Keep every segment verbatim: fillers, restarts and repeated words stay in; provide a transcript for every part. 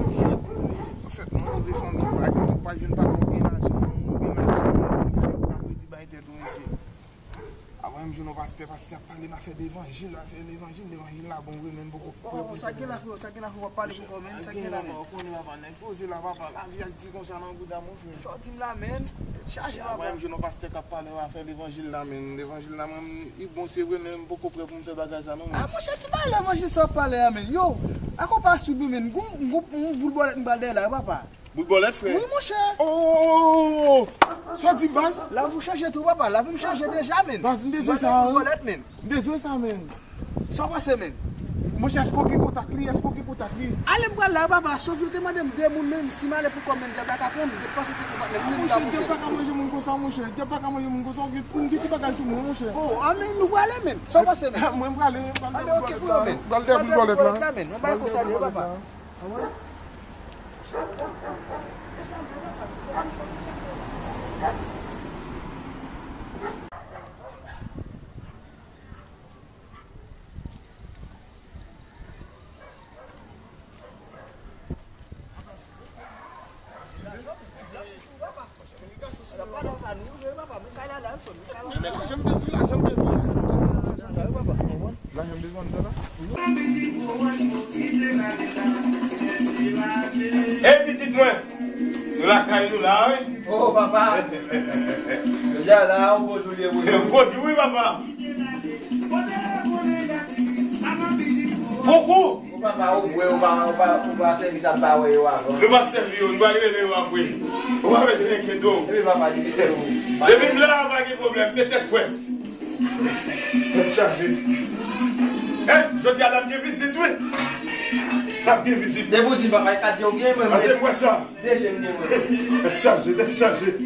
Mesye, anfèt, nan move fanmi, pa gen, ou pa jwenn papa, ou gen lajan, ou gen lajan, ou gen kay, ou pa redi bay tèt ou, mesye. Apre, m jwenn yon pastè, pastè ap pale m afè levanjil, afè levanjil, levanjil la bon vre, men m poko kwè. Oh, sa gen la, frè, sa gen la, frè, w ap pale pou kò, men, sa gen la, men. Ou konnen, papa, nèg poze la, papa, lavi a di konsa nan bouda, mon frè. Sa w di m la, men, chaje, papa. Apre, m jwenn yon pastè k ap pale m afè levanjil la, men, levanjil la, mwen, li bon, se vre, men m poko prè pou m fè bagay sa, non, men. Ah, monchè, ki bagay levanjil sa w ap pale a, men? Yo, akopa sou nou, men, gon, gon, gon boul bòlèt m pral dèyè la, papa. Bout bòlèt, frè. Wi, monchè. Oh! Sa w di, baz? Lavi w chanje tou, papa. Lavi m chanje deja, men. Baz, m bezwen sa, wi. Bout bòlèt, men. M bezwen sa, men. Sa w panse, men? Monchè, èske w gen kontak li? Èske w gen kontak li? Ale m pral la, papa. Sof yo te mande m de moun, men si m ale pou kò m, men dyab la ka pran m. M te panse se kontak li, men m ta monchè. Dyab pa ka manje moun konsa, monchè. Dyab pa ka manje moun konsa. Ou gen, ou gen ti bagay sou mwen, monchè. Oh, a, men nou prale, men. Sa w panse, men? Mwen, m prale, m pral dèyè bout bòlèt la. M pral dèyè bout bòlèt la, men. Yon bagay konsa, papa. Ey, pitit mwen, nou lakay nou la, wi. Oh, papa. Jodi a la, yon gwo jou li ye pou nou. Yon gwo jou, wi, papa. Koukou. Ou papa, ou bwè, ou pa, ou pa, ou pa sèvi sa m pa wè yo avan. Nou p ap sèvi yo, nou pral rele yo apre. Ou pa bezwen enkyete w. Epi papa, di misye ou. Depi m la, pa gen pwoblèm, se tèt frèt. Tèt chaje. Hey, jodi a n ap gen vizit, wi. N ap gen vizit. Depi w di papa, e kat yo gen, mwen, mwen. Pase m wè sa. De je m gen, mwen. Tèt chaje, tèt chaje.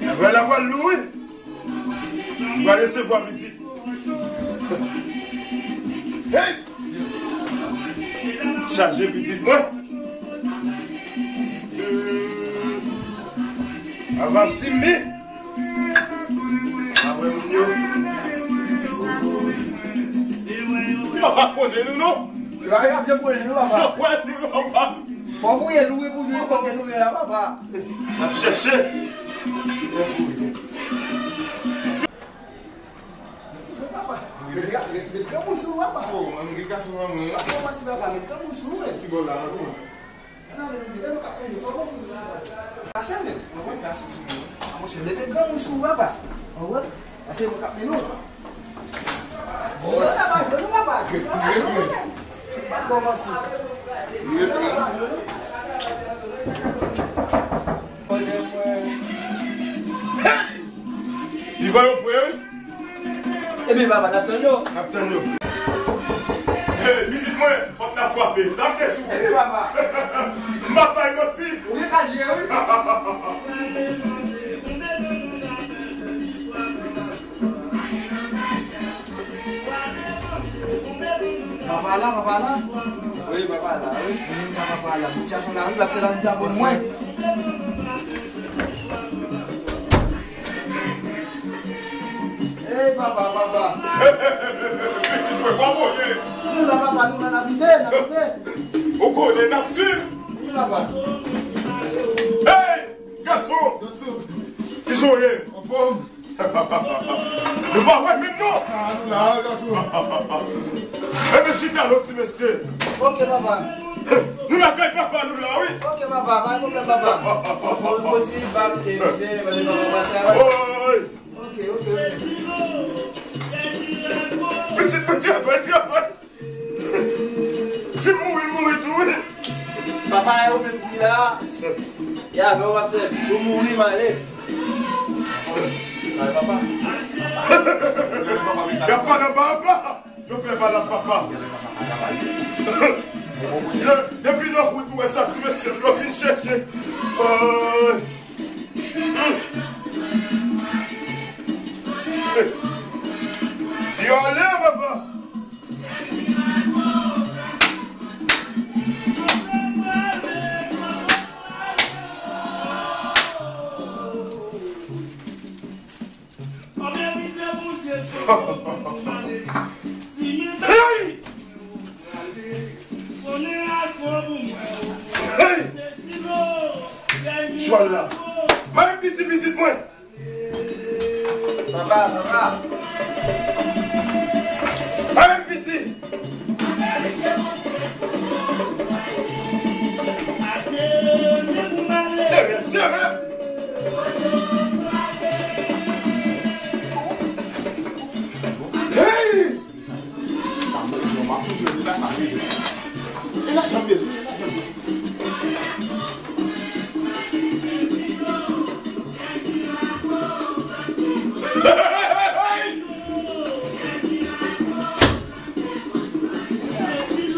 Wè la pral lou, wi. M pral resevwa vizit. Hey! Chaje pitit mwen. Ava Simbi. Apre moun yo. Yo pa konnen nou, non. Yo pa janm konnen nou, papa. Yo pa konnen nou, papa. Fò fouye nou, wi, pou jwenn kote nou ye la, papa. N ap chèche. Papa, met, met, met granmoun sou ou, papa. Oh, mwen gen gason nan mwen. Pa fè manti, papa, met granmoun sou ou, men. Ki bò la, non? Ann ale, men, men, men, men, sa w konn pou se pase. Pase, men. Mwen wè gason sou mwen. A, monchè, mete granmoun sou ou, papa. Ou wè? Pase, mwen k ap mennen w. Di nou sa pa jwe, nou, papa. Di nou sa pa jwe, men. Pa fè manti. Di nou sa pa jwe, non. Vivan yo prè, wi. Epi papa, n ap tann yo. N ap tann yo. Hey, pitit mwen, pòt la frape. N ap tèt ou. Epi papa. M ap bay manti. Ou gen ka jwe, wi. Papa la, papa la. Wi, papa la, wi. Mwen menm ka papa la. Sitiyasyon la, wi, paske la, nou ta bon mwen. Ey, papa, papa. Pitit mwen, kòman w ye? Nou la, papa, nou la, n abite, n abite. Ou konnen, n ap swiv. Wi, papa. Ey, gason. Gason. Kijan w ye? Anfòm. Nou pa wè menm non. Ah, nou la, gason. Enben, chita non, ti mesye. Ok, papa. Nou lakay papa nou la, wi. Ok, papa, pa gen pwoblèm, papa. Anfòm, poti, bab, e, e, e, papa, papa, travay. Oy. Ok, ok, ok. Pitit mwen, travay, travay. Si m mouri, m mouri tou, wi. Papa, e ou menm ki la. E avè w m ap sèvi. Si w mouri, m ale. Sa e papa. Y ap pale anba, anba. Yo fè mal ak papa. Je, depi lè w wi pou wè sa, ti mesye, yo vin chèche. Oy. Di ale, papa. Hey! Hey! Kòl la. Mwen menm piti pitit mwen. Papa, papa. Mwen menm piti. Sere, sere. Hey! Sa mwen, mwen, m ap toujou di la, sa mwen, mwen. E lajan bezwen, e lajan bezwen.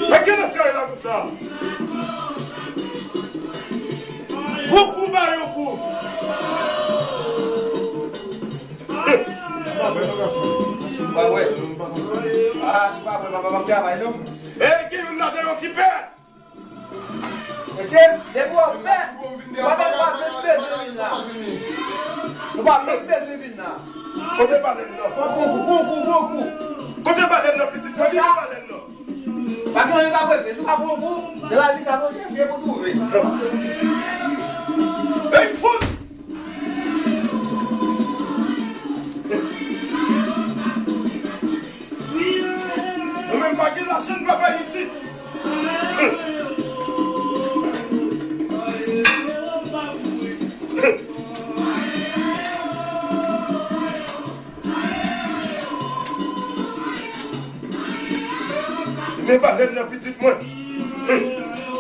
Mete nan kay la konsa. Gwo kou ba yo kou. Pa wè. Ah, si pa wè, papa p ap travay, non. E, gen youn ladan yo ki pè. Mesye, depi w pè, w pa menm, w pa menm bezwen vin la. Ou pa menm bezwen vin la. Kote balèn nan? Pran gwo kou, gwo kou, gwo kou. Kote balèn nan, pitit? Kote balèn nan? Pa gen anyen k ap regle. Si w pa pran gou, nan lavi sa, nou chèche pou twouve. Ey, fout! Nou menm pa gen lajan, papa, isit. Men balèn nan, pitit mwen.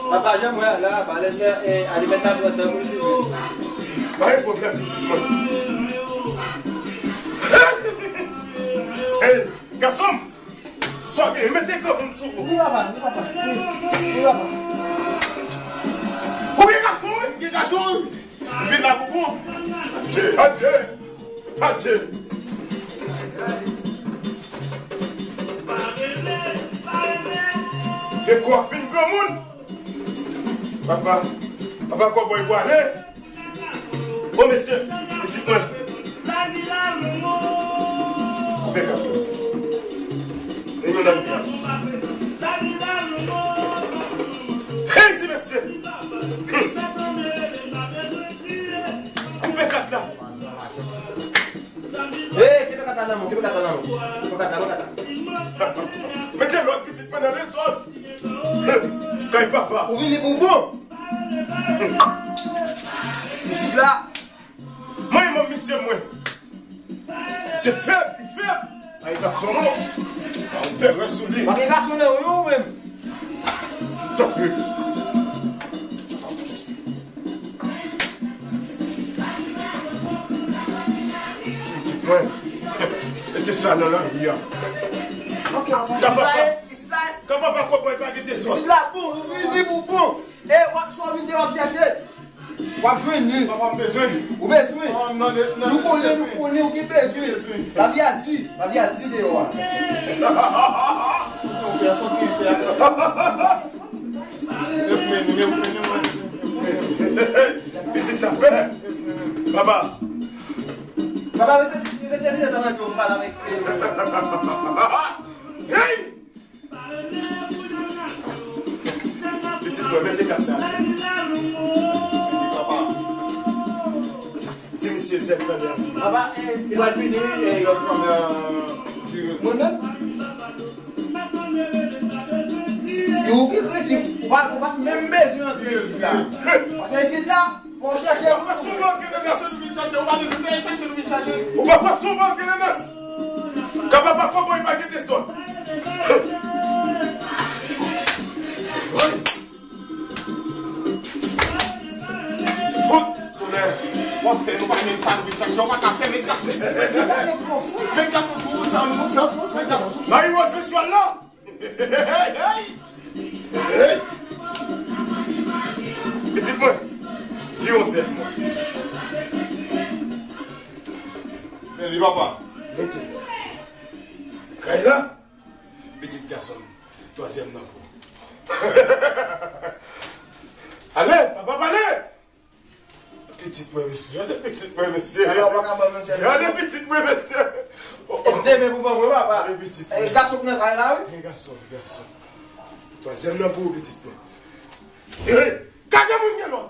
Papa, jan m wè a la, balèn nan, eh, alimèt la pran tan pou l rive. Pa gen pwoblèm, pitit mwen. Hey, gason m, sa w gen? Mete kanpe m sou ou. Wi, papa, wi, papa. Wi, wi, papa. Ou gen gason, wi? Gen gason, wi. Vin la pou bon. Adje, adje, adje. Gen kwa fin granmoun. Papa, papa kòbòy pwale. Bon, mesye, pitit mwen. Koupe kat la. Men yon nan plas. Hey, ti mesye! Hmm. Koupe kat la. Hey, kenbe kat la nan men w, kenbe kat la nan men w. Pran kat la, pran kat la. Mete lòd, pitit mwen, nan dezòd. Kay papa. Ou vini pou bon. Isit la. Mwen, mwen, misye mwen. Misye fèb, li fèb. Ay, gason non. An fè rès sou li. Pa gen gason nan ou, non, ou menm. Tanpri. Ti pitit mwen. Mete sa nan lari a. Ok, papa. Isit la, isit la. Kan papa kòbòy pa gen dezòd. Isit la, bon, ou vini pou bon. E, w ap, sa w vin de w ap chèche. W ap jwenn li. Papa, m bezwen. Ou bezwen? Papa, m nan de, nan... Nou konnen, nou konnen ou gen bezwen. Bezwen. Lavi a di, lavi a di deyò a. Yon pè santi pè. Yo mennen, yo mennen mwen. Pitit la pè. Papa. Papa, rete, rete linèt an nan je w pou pale avèk. Hey! Pitit mwen, mete kat la. Di misye zèb tande a. Papa, eh, li pral vini, wi, eh, mwen menm. Si ou gen kredit, ou pa, ou pa menm bezwen antre isit la. Paske isit la, fò w chèche. Ou pa pran sou mòtye nan nas. Ou pa pran sou mòtye nan nas. Kan papa kòbòy pa gen dezòd. Fout, tonè. W ap fè nou pa menm sa nou vin chache, w pa ka fè, men gason. Men gason sou ou, sa nou, sa nou, men gason sou. Marie Rose, mesye la. Hey! Hey! Pitit mwen, vire yon zèb mwen. Men li papa. Mete. Kay la. Pitit gason m, twazyèm nan pou. Ale, papa pale! Pitit mwen, mesye, gade pitit mwen, mesye. Papa, papa, papa, mesye. Gade pitit mwen, mesye. Oh, oh. E demen pou ban mwen, papa. Gade pitit mwen. E gason k nan kay la, wi. E gason, gason. Twazyèm nan pou ou, pitit mwen. E, gade moun gen lòd.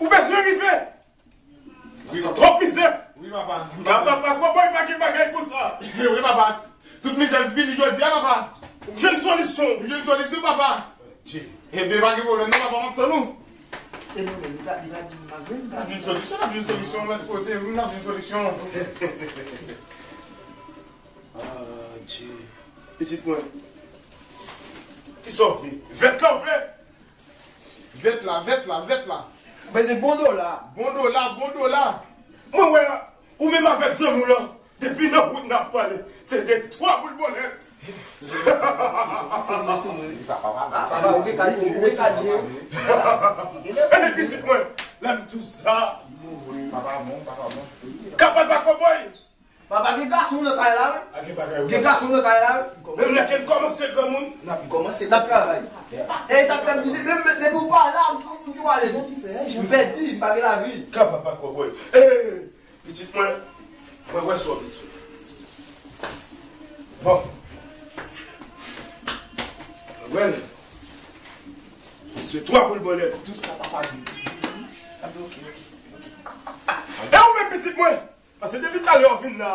Ou bezwen rive. Wi, papa. Twòp mizè. Wi, papa. Ka papa kòbòy pa gen bagay konsa. Wi, papa. Tout mizè fini jodi a, papa. Ou jwenn solisyon. Ou jwenn solisyon, papa. Dye. Ebyen, pa gen pwoblèm, non, papa, m ap tann ou. E nou menm, li pa, li pa di nou pa jwenn, li pa. N ap jwenn solisyon, n ap jwenn solisyon, lòt kote, wi, n ap jwenn solisyon. Ah, Dye. Pitit mwen. Kisa w vle? Vèt la w vle? Vèt la, vèt la, vèt la. Ou bezwen bon dola. Bon dola, bon dola. Mwen wè, ou menm avèk zanmi w lan, depi nan wout n ap pale, se de twa boul bòlèt. Se mwen, se mwen. Ah, papa, ou gen ka, ou gen ka di. Ebyen, pitit mwen, lè m di w sa. Papa bon, papa bon. Ka papa kòbòy. Papa, gen gason nan kay la, wi. A, gen bagay, wi. Gen gason nan kay la, wi. Menm lè ke n kòmanse granmoun. N ap kòmanse, n ap travay. E sa k fè m di, menm depi w pa la, m tou, m tou ale. M pèdi, m pa gen lavi. Ka papa kòbòy. E, pitit mwen, mwen wè sa w bezwen. Bon. Mwen wè l. Bezwen twa boul bòlèt. Tout sa papa di. A, ok, ok, ok. E ou menm, pitit mwen? Paske depi talè w vin la,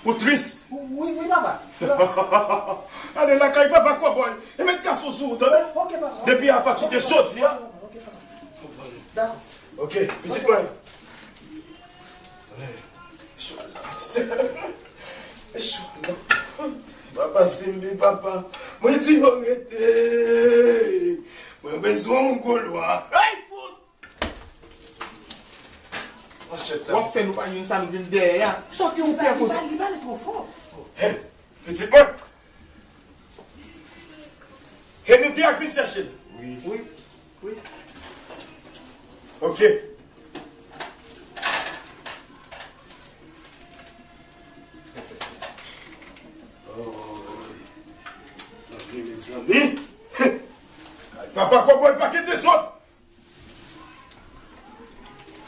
ou tris. Wi, wi, papa. Ale lakay papa kòbòy e met gason sou ou, tande? Ok, papa. Depi apati de jodi a. Ok, papa. Dakò. Ok, pitit mwen. Papa Simbi, papa. Mwen di yo rete. Mwen bezwen yon gwo lwa. Hey, fout! Manchèt. W ap fè nou pa jwenn sa nou vin dèyè a. Sa w gen yon pè konsa? Li pale twò fò. Hey, pitit mwen. Hey, nou te ak vin chèche l. Wi. Wi. Wi. Ok. Oh, sa vre, mezanmi. Papa kòbòy pa gen dezòd.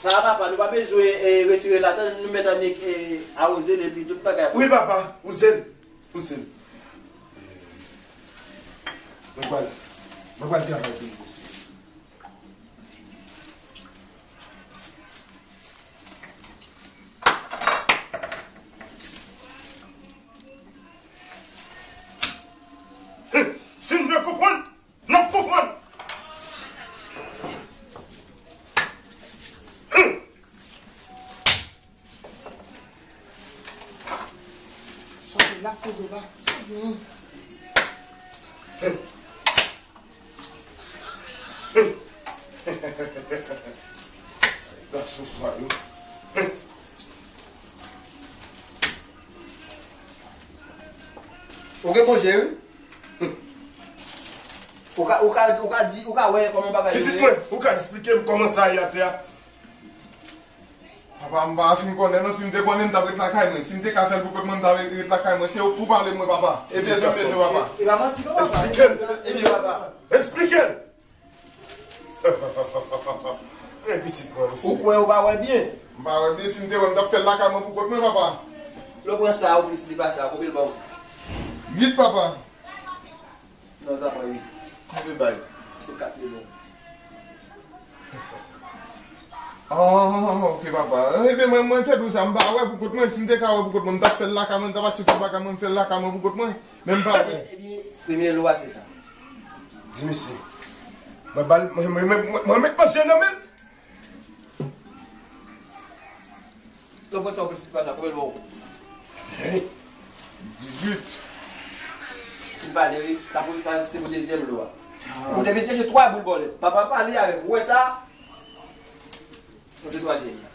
Sa a, papa, nou pa bezwen, eh, retire l, atann nou mèt annik, eh, awoze l epi tout bagay. Wi, papa, wouze l, wouze l. Mwen pral, mwen pral travay pou nou osi. Hum, si n vle konprann, n ap konprann. Hum. Sa w fè la, koze w la, sa w gen? Gason sa yo. Ou gen konje, wi. Ou ka, ou ka, ou ka di, ou ka wè kòman bagay yo ye. Pitit mwen, ou ka esplike m kòman sa ye atè a? Papa, m pa fin konnen non, si m te konnen, m t ap ret lakay mwen. Si m te ka fè l pou kont mwen, m t ap ret lakay mwen. Se ou k pou pale mwen, papa. Ebyen, jan m bezwen, papa. E pa manti non, papa. Esplike l. Ebyen, papa. Esplike l. Men pitit mwen osi. Ou kwè ou pa wè byen? M pa wè byen, si m te wè, m t ap fè l lakay mwen pou kont mwen, papa. Lè w pran sa a, ou plis li pase a, konbyen l ba w? Uit, papa. Non, sa pa wi. Konbyen bay? Se kat li bon. Ah, ok, papa. Ebyen, mwen, mwen te di w sa, m pa wè pou kont mwen. Si m te ka wè pou kont mwen, m t ap fè l lakay mwen, m t ap achte tout bagay mwen, m fè l lakay mwen pou kont mwen. Men m pa wè. Ebyen, premye lwa, se sa. Di misye. Mwen ba l, mwen, mwen, mwen, mwen met manje nan men l. Lè w pran sa, w plis li pase a, konbyen l ba w? Dizuit. Li pale, wi. Sa pou, sa se pou dezyèm lwa. Ou te vin chèche twa boul bòlèt. Papa pale avèk ou. Ou wè sa? Sa se twazyèm la.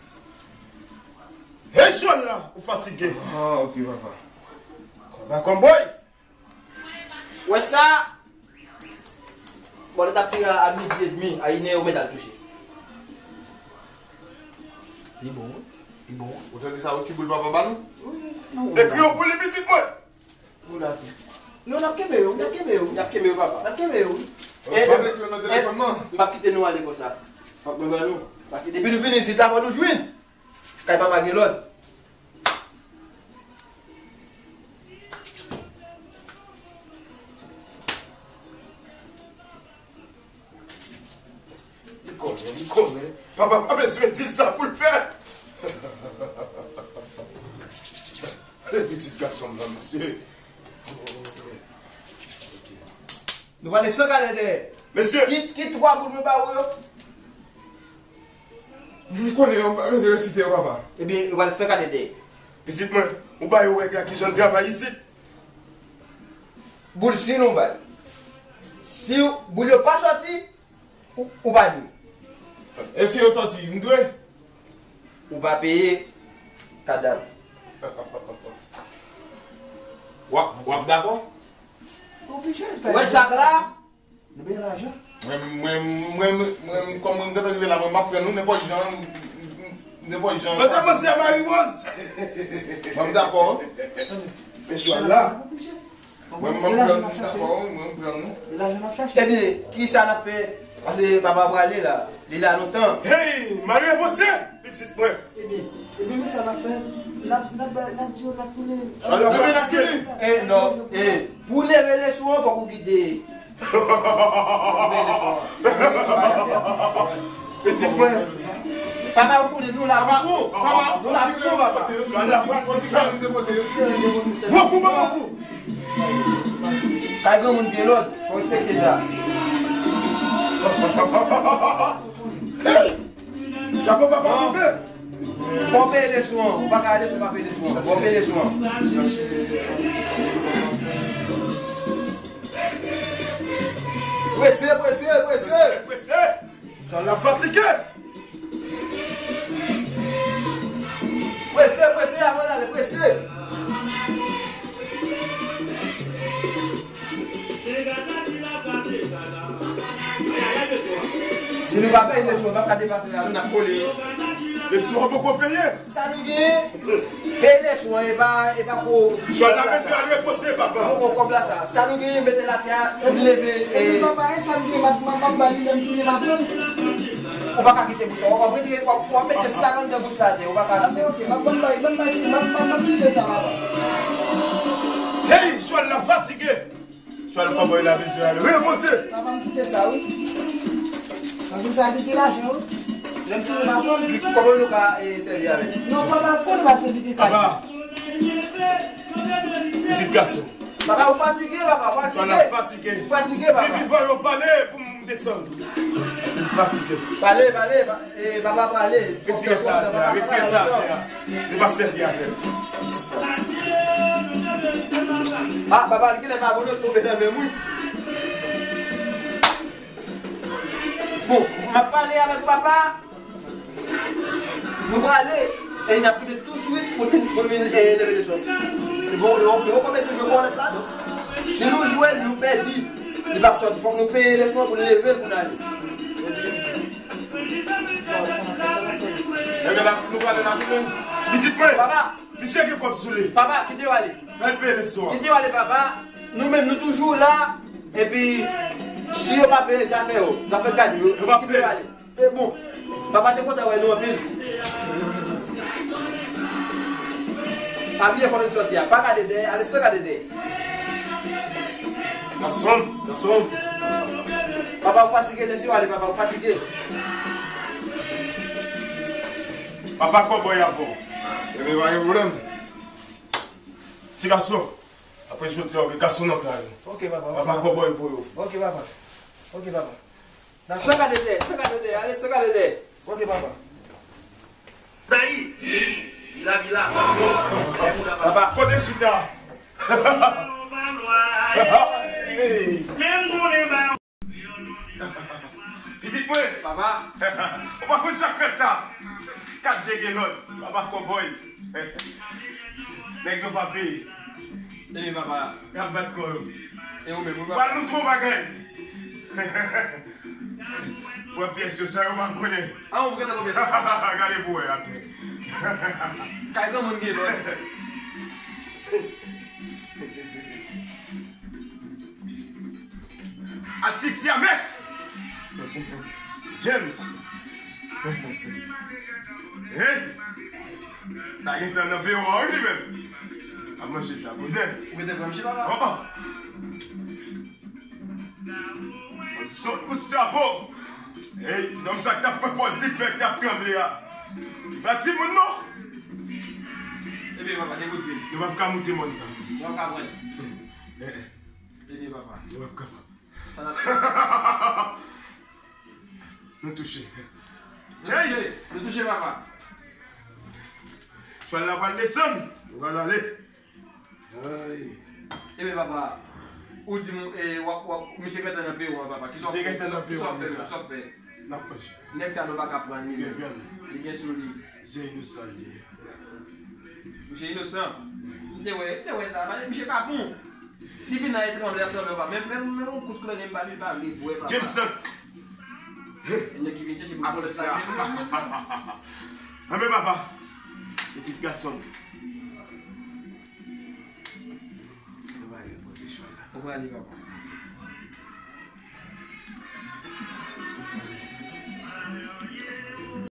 Hey, jòn la, ou fatige. Ah, ok, papa. Kòba kòmbòy. Wè sa? Bon, lè t ap tire a midi edmi, a inè, ou mèt al touche. Li bon, wi. Li bon, wi. Ou tande sa, wi, ki boul papa ba nou? Wi, non. Ekri yo pou li, pitit mwen. Pou la tou. Non, n ap kenbe yo, n ap kenbe yo. N ap kenbe yo, papa. N ap kenbe yo, wi. Eh, eh, m p ap kite nou ale konsa. Fòk mwen ban nou. Paske depi nou vini isit la, fò nou jwenn. Kay papa gen lòd. Li konnen, li konnen. Papa pa bezwen di l sa pou l fè. Ale pitit gason m nan, mesye. Ok. Nou pale san gade dèyè. Mesye. Ki, ki twa boul mwen ba ou yo? M konnen yo, m pa bezwen resite yo, papa. Ebyen, yo pral san gade dèyè. Pitit mwen, ou ba yo règ la kijan l travay isit. Boul si nou bay. Si boul yo pa sòti, ou, ou pa dwe. E si yo sòti, m dwe? Ou pa peye kadav. W ap, w ap dakò? Oblije l peye. Ou wè sak la? Nou bezwen lajan. Mwen, mwen, mwen, mwen, kòm mwen gentan rive la, mwen m ap pran nou nenpòt jan, nenpòt jan. Mwen ta panse a Marie Rose. Mwen m dakò. Men chwal la. Mwen, mwen m pran nou, dakò, mwen m pran nou. Ebyen, kisa n ap fè? Paske papa prale la. Li la lontan. Hey, Marie Rose, pitit mwen. Ebyen, ebyen, men sa n ap fè, n ap, n ap bay, n ap di yo, n ap tounen. N ap tounen, n ap tounen. Eh, non, eh, pou leve leson an, fòk ou kite. Leve leson an. Pitit mwen. Papa, ou konnen nou la pou ou. Nou la pou ou, papa. Bon kou, bon kou. Kay granmoun gen lòd, fò respekte sa. Hey! Chapo papa move. Fò peye leson an. Ou pa ka ale san pa peye leson an. Fò peye leson an. Prese, prese, prese. Prese, prese. Sa la fatige. Prese, prese, avan n ale, prese. Si nou pa peye leson, n ap ka depase la, nou n ap kole. Leson an poko peye. Sa nou genyen, peye leson an, e pa, e pa ko. Chwal la bezwen al repoze, papa. Poko kòb la sa. Sa nou genyen, mete l atè a, epi leve, e. Epi papa, e sa m genyen, m ap, m ap, m ap ba li, lè m tounen m ap pran. Ou pa ka kite bous la. W ap retire, w ap, w ap mete sa anndan bous la atè. Ou pa ka kite. Ok, m ap, ban m bay, ban m bay, m ap, m ap, m ap kite sa, papa. Hey, chwal la fatige. Chwal kòbòy la bezwen al repoze. Papa, m kite sa, wi. Paske sa li gen lajan, wi. Lè m tounen m ap pran, kòbòy nou ka, eh, sèvi avè l. Non, papa, konnen pa se li ki ka. Papa. Pitit gason. Papa, ou fatige, papa, ou fatige. Chwal la fatige. Ou fatige, papa. Ti vivan yo pale pou m desann. Se m fatige. Pale, pale, pa-, eh, papa prale. Retire sa atè a, retire sa atè a. Li pa sèvi avè l. Ah, papa, li genlè pa vle tonbe nan men m, wi. Bon, m ap pale avèk papa. Nou prale, e n ap tounen touswit pou n vin, pou n vin, e, leve leson. Nou poko, nou poko mete jwe bòlèt la, non. Si nou jwe l, nou pèdi. Li p ap sòti. Fòk nou peye leson an pou n leve l pou n ale. Ebyen, la, nou prale la tounen. Pitit mwen. Papa. Misye gen kòb sou li. Papa, kite yo ale. Fè l peye leson an. Kite yo ale, papa. Nou menm, nou toujou la. Epi, si yo pa peye, se afè yo. Zafè gad yo. Yo pa peye. Kite yo ale. E bon, papa te kontan wè nou anpil. Pa bliye kote n sòti a. Pa gade dèyè, ale san gade dèyè. Gason, gason. Papa, ou fatige, lese yo ale, papa, ou fatige. Papa kòbòy avè w. Ebyen, pa gen pwoblèm. Ti gason, apre jodi a, ou gen gason nan kay ou. Ok, papa. Papa kòbòy pou yo. Ok, papa. Ok, papa. Dakò. San gade dèyè, san gade dèyè, ale san gade dèyè. Ok, papa. Dayi, vila, vila. Papa, kote chita? Pitit mwen. Papa. Ou pa konn sa k fèt la. Kat je gen lòd. Papa kòbòy. Nèg yo pa peye. Ebyen, papa. Y ap bat kò yo. E ou menm, ou papa? Ba nou twò bagay. Pran pyès yo, sa yo pa konnen. Ah, ou gentan pran pyès yo? Gade pou wè atè. Kay granmoun gen lòd. Atis Yamèt! James! Hey! Sa gen tan nan pewo a, wi, li menm. A manje sa bonè. Ou mete pran mchi la, la? Oh, oh. Mwen sot Gustavo. Hey, ti nonm sa k t ap pran pòz li fè k t ap tranble a. Li pa timoun non. Ebyen papa, te pou di m. Nou p ap ka moute mòn sa. Nou p ap ka pran. Eh, eh. Ebyen papa. Nou p ap kapab. Sa n ap fè? Nou touche. Nou touche, nou touche papa. Chwal la pral desann. Nou pral ale. Ay. Ebyen papa, ou di m, e, w ap, w ap, misye gentan nan pewo a papa. Kisa w ap fè? Misye gentan nan pewo a deja. Kisa w ap fè? N ap fè. Nèg sa nou pa ka pran li menm. Li gen sou li. Misye inosan li ye. Misye inosan. M te wè, m te wè sa. Misye kapon. Li vin nan etranble, etranble papa. Menm, menm, menm yon kout klonye m pa li, li pa vle bwè papa. James Hunt. Nèg ki vin chèche pou vòlè sa. Anben papa. Pitit gason m. Nou va ale poze chwal la. Ou prale papa.